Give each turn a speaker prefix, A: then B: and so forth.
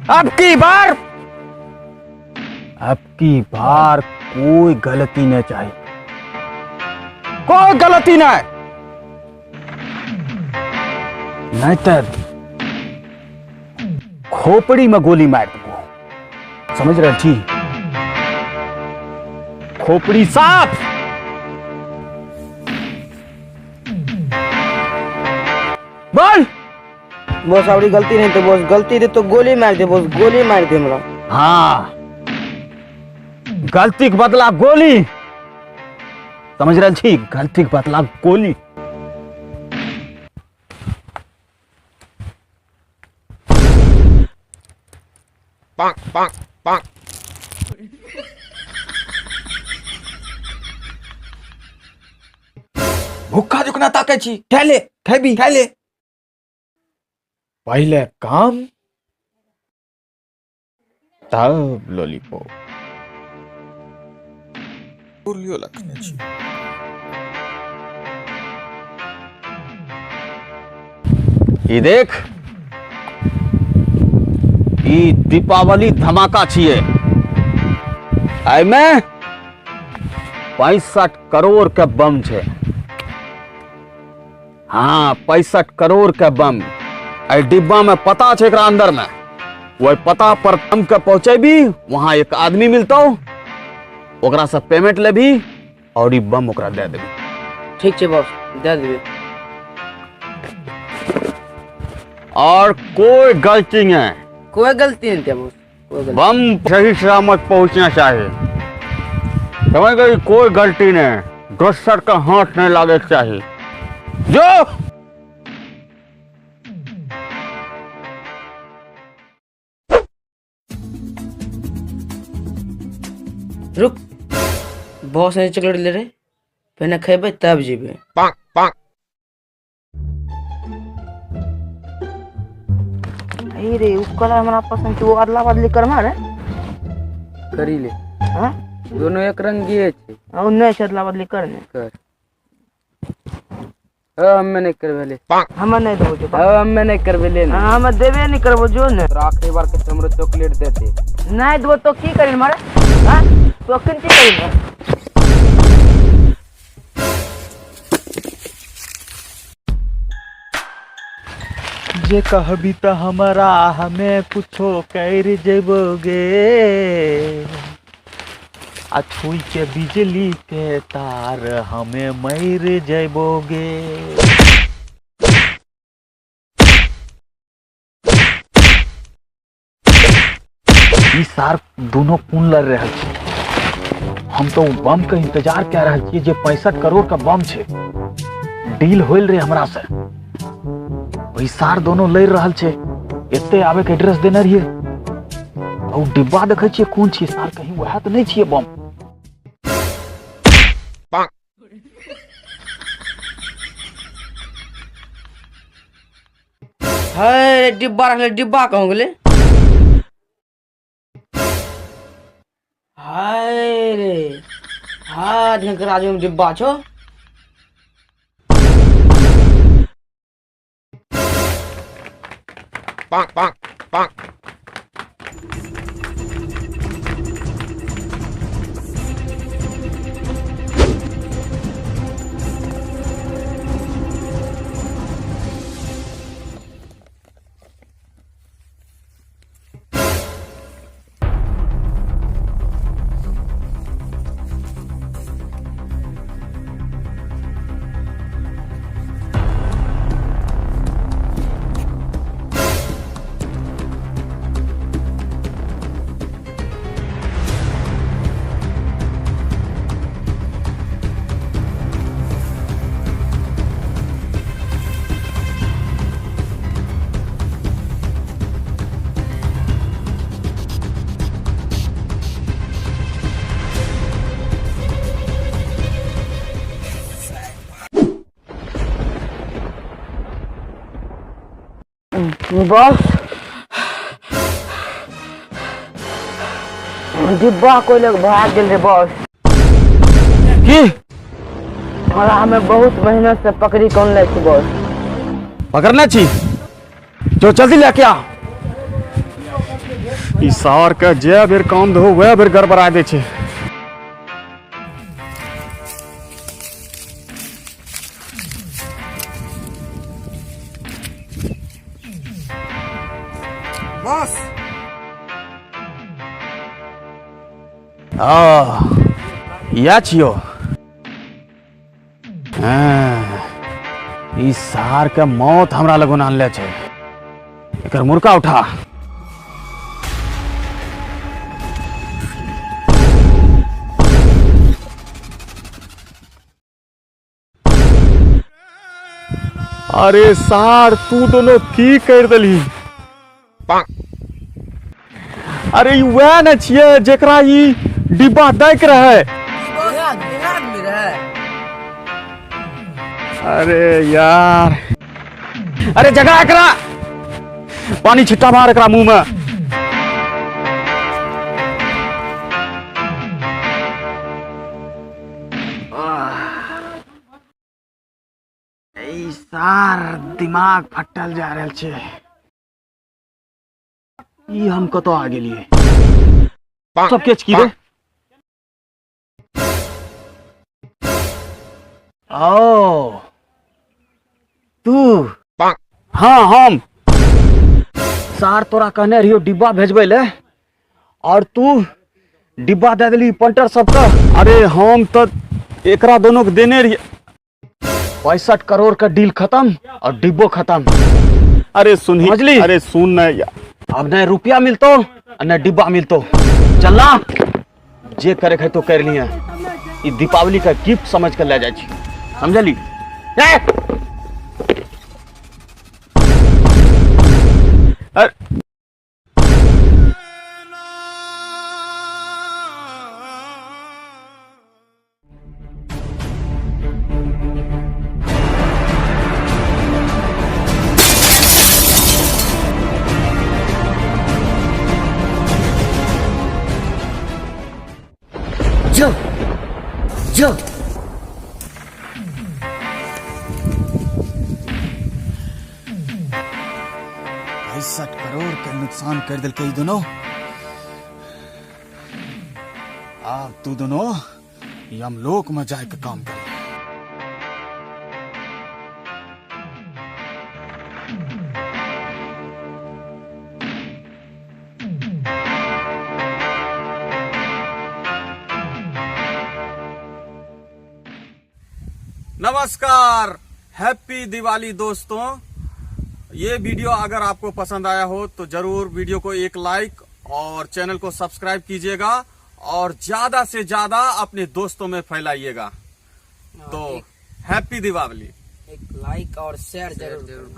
A: अब की बार, अब की बार कोई गलती नहीं चाहिए, कोई गलती नहीं, नहीं तो खोपड़ी में गोली मार देबो, समझ रहे छी? खोपड़ी साफ। बोल।
B: बॉस आवरी गलती नहीं तो बॉस, गलती दे तो गोली मार दे बॉस, गोली मार दे हमरा।
A: हाँ, गलती के बदला गोली, समझ रहे छी? गलती के बदला गोली।
C: भूखा जुकना ताकै छी, खा ले, खेबी, खा ले। पहले काम
A: तब लॉलीपॉप।
C: गोलियो रखने छी।
A: ई देख, ई दीपावली धमाका छिए, एहिमे 65 करोड़ के बम छै। हाँ, 65 करोड़ के बम। एहि डिब्बा में पता छै, एकरा अंदर में वही पता पर बम के पहुंचेबी, वहां एक आदमी मिलतो, ओकरा से पेमेंट लेबी और ई बम ओकरा दे देबी।
B: ठीक छै बॉस, दे देबे।
A: और कोई गलती नहीं।
B: कोई गलती नहीं थे बॉस, कोई गलती।
A: बम सही सलामत पहुंचना चाहिए, समझ गई? कोई गलती नहीं, दोसर का हाथ नहीं लागे के चाहिए। जो
B: रुक, बॉस ने चॉकलेट ले रहे, पहले खेबे तब जेबे। अरे उ कलर हमरा पसंद छै, वो अदला बदली करबा रे।
D: करी ले।
B: हाँ?
D: दोनों एक रंग के छै।
B: ओ नहीं छै, अदला बदली कर ने।
D: कर। हाँ, हम्मे नहीं करबेले।
B: हमें नहीं देबो जो।
D: हाँ, हम्मे नहीं करबेले ने।
B: हाँ, हमें देबे नहीं करबो जो ने।
D: तोरा आखिरी बार के हमरो चॉकलेट देते।
B: नहीं देबो तो की करी मारे? हाँ? तो किन की करी?
E: जे कहबी त हमरा हमें कुछो कर जेबोगे, आ छुई के बिजली के तार हमें मर जेबोगे।
A: ई सार दोनों कोन लड़ रहल छै? हम तो बम के इंतजार कर रहल छियै जे 65 करोड़ का बम छै, डील होइल रहे हमरा से। ओहि सार दोनों लड़ रहल छै, एते आबे के एड्रेस देने रहियै। आ उ डिब्बा देखै छियै कोन छियै सार, कहीं वएह तऽ नहि छियै बम।
B: हे डिब्बा रखले, डिब्बा कहाँ गेलै? हाय रे, हाय ढेकराजो में डिब्बा छो। बस डिब्बा कोई लोग भाग गेल रे बॉस।
A: की?
B: हमरा हमें बहुत मेहनत से पकड़ी कौन ले छी बॉस।
A: पकड़ने छी? जो जल्दी लेके आ।
F: ई सार के जे बेर काम दहो वएह बेर गड़बड़ा दै छै।
C: बॉस।
F: आ या छियो। हाँ, ई सार के मौत हमरा लगन आनले छै। एकर मुर्का उठा। अरे सार, तू दोनों की कर देली? अरे ई वएह ने छियै जेकरा ई डिब्बा दै के रहे।
B: आदमी रहे।
F: अरे यार, अरे जगह एकरा पानी छिट्टा मार एकरा मुंह में। ई सार दिमाग फटल जा रहल छै। ई हम कतौ आ गेलियै? सब के की रे? ओ तू? हाँ हम। सार, तोरा कहने रहियो डिब्बा भेजबै ले और तू डिब्बा दे देली पंटर सबके। अरे हम तो एकरा दोनों के देने रहिए। 65 करोड़ का डील खत्म और डिब्बो खत्म। अरे सुन। समझली? अरे सुन न यार। अब न रुपया मिलतो और न डिब्बा मिलतो। चलना, जे करे के तो कर लिया। ई दीपावली का गिफ्ट समझ कर ले जाय छी, समझली? ए! अरे
B: जो जो।
F: 65 करोड़ के नुकसान कर दिलकै ई दोनों। आब तू दोनों यमलोक में जाए के काम कर।
G: नमस्कार, हैप्पी दिवाली दोस्तों। ये वीडियो अगर आपको पसंद आया हो तो जरूर वीडियो को एक लाइक और चैनल को सब्सक्राइब कीजिएगा और ज्यादा से ज्यादा अपने दोस्तों में फैलाइएगा। तो हैप्पी दिवाली।
B: एक लाइक और शेयर जरूर।